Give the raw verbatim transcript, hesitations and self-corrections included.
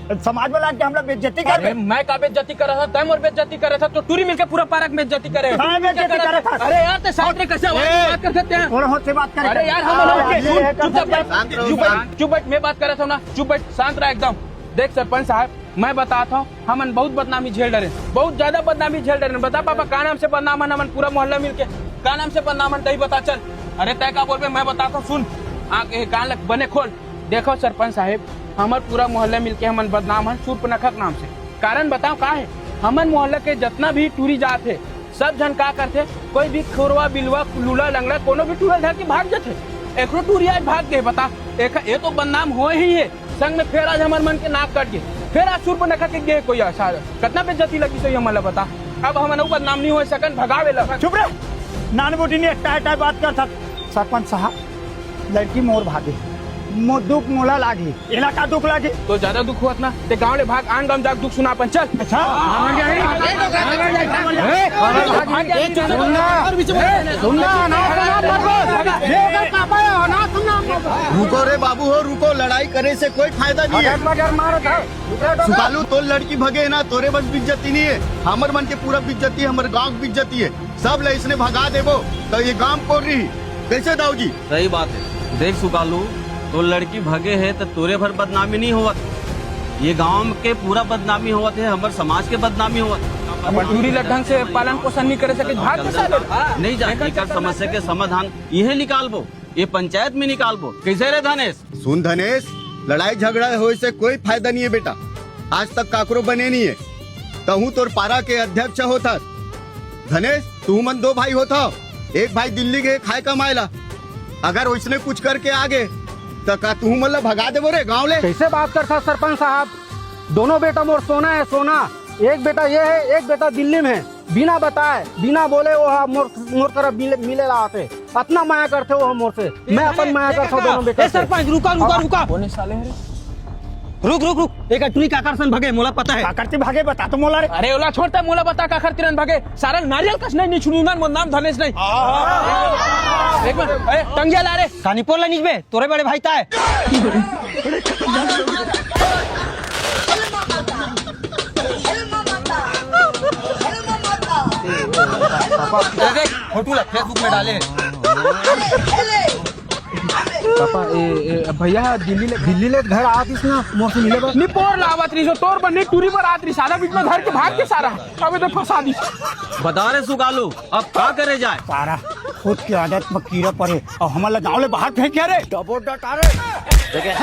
समाज में लाग के हमला बेइज्जती कर अरे, दे। मैं का बेइज्जती करत हंव? तैं मोर बेइज्जती करत हस, तो टूरी मिलके पूरा पारा के बेइज्जती करे। मैं बेइज्जती करत हंव। अरे यार, तैं साथ रे कइसे आवाज ए, बात करत हस तैं? थोड़ा होत से बात करे। अरे यार, हम अरे, लोग ये सुन, है चुपचाप बैठ। शांत रहो, चुप बैठ, शांत। चुप बैठ, मैं बात करत हंव ना, चुप बैठ, शांत रह एकदम। देख सरपंच साहब, मैं बतात हंव, हमन बहुत बदनामी झेल डरेन, बहुत ज्यादा बदनामी झेल डरेन। बता पापा, का नाम से बदनाम हन हमन पूरा मोहल्ला मिलके? का नाम से बदनाम हन, तहीं बता चल। अरे तैं का बोलबे, मैं बतात हंव, सुन। आंख, ए, कान ल बने खोल। देखव सरपंच साहेब, हमर पूरा मोहल्ला मिलके हमन बदनाम हन सूर्पनखा के नाम से। कारण बतावं का हे? हमन मोहल्ला के जतना भी टूरी जात हे, सब झन का करथे, कोई भी खुरवा, बिलवा, लूला, लंगड़ा, कोनो भी टूरा ल धर के भाग जथे। एकरो टूरी आज भाग गे, बता, एक, ए तो बदनाम होय ही हे, संग में फेर आज हमर मन के नाक कट गे, फेर आज सूर्पनखा के गे कोई आसार, कतना बेइज्जती लगिस होही हमन ला, बता। अब हमन अउ बदनाम नइ होय सकन, भगाव एला। चुप रे, नानबुढ़ी नइ, टाय टाय बात करथस। सरपंच साहब, लड़की मोर भागे, मो दुख मोला लागे। एला का दुख लागे? तो ज्यादा दुख होवत ना, तैं गांव ले भाग, आन गांव जाके दुख सुना अपन, चल। अच्छा? ए, सुन ना, सुन ना, ना, सुन ना, मत बोल। ये ओकर पापा हे, ना सुन ना, मत बोल। रुको रे बाबू हो, रुको, लड़ाई करे से कोई फायदा नहीं है। मटर मटर मारो था। सुकालू, तोर लड़की भगे हे ना, तोरे बस बेइज्जती नहीं है, हमर मन के पूरा बेइज्जती, हमर गांव के बेइज्जती है। सब ल इसने भगा देबो, त ये गांव कोन रही? कइसे दाऊ जी? सही बात हे। देख सुकालू, तोर लड़की भगे हे त तोरे भर बदनामी नइ होवत, ये गांव के पूरा बदनामी होवत हे, हमर समाज के बदनामी होवत हे। अपन टूरी ल ढंग से पालन पोषण नइ करे सके, भाग के साले। नइ जा, एकर समस्या के समाधान इहें निकालबो, ये पंचायत में निकालबो। कइसे रे धनेश? सुन धनेश, लड़ाई झगड़ा होय से कोई फायदा नइ हे बेटा। आज तक काकरो बने नइ हे। तहूं तोर पारा के अध्यक्ष होथस। धनेश, तुमन दो भाई होथव, एक भाई दिल्ली गे खाय कमाय ला। अगर ओइसने कुछ करके आ गे, त का तुमन ला भगा देबो रे गांव ले? कइसे बात करथस सरपंच साहब? दोनों बेटा मोर सोना हे, सोना। एक बेटा ये हे, एक बेटा दिल्ली में हे। बिना बताय, बिना बोले वो हा मोर, मोर तरफ मिले, मिले ला आथे। अतना मया करथे वो हा मोर से। मैं अपन मया करथंव दोनों बेटा से। सरपंच, रुका, रुका, रुका। कोन साले हे रे? रुक, रुक, रुक। एक टुरी काकर सन भगे, मोला पता हे। काकर ती भगे, बता तो मोला रे। अरे ओला छोड़, तैं मोला बता काकर तिरन भगे। सारा नारियल कस नहीं, नहीं छुड़ू ना, मोर नाम धनेश नहीं। एक मिनट, ए, टंगिया ला रे। कानी पोर ला निकबे, तोरे बड़े भाई ताय। देख, फोटो ला Facebook में डाले हे। पापा, ए, ए, भैया दिल्ली ले, दिल्ली ले घर आतिस ना, मोर से मिले बर। निपोर लावत रहिस, तोर बर नहीं टूरी बर आत रहिस, सारा बीच में घर के भाग के सारा, अबे तो फंसा दिस। बता रे सुकालू, अब का करे जाय? सारा खुद के आदत में कीरा परे, अउ हमन ला गांव ले बाहर फेंक दिया रे। डबो डटा रे।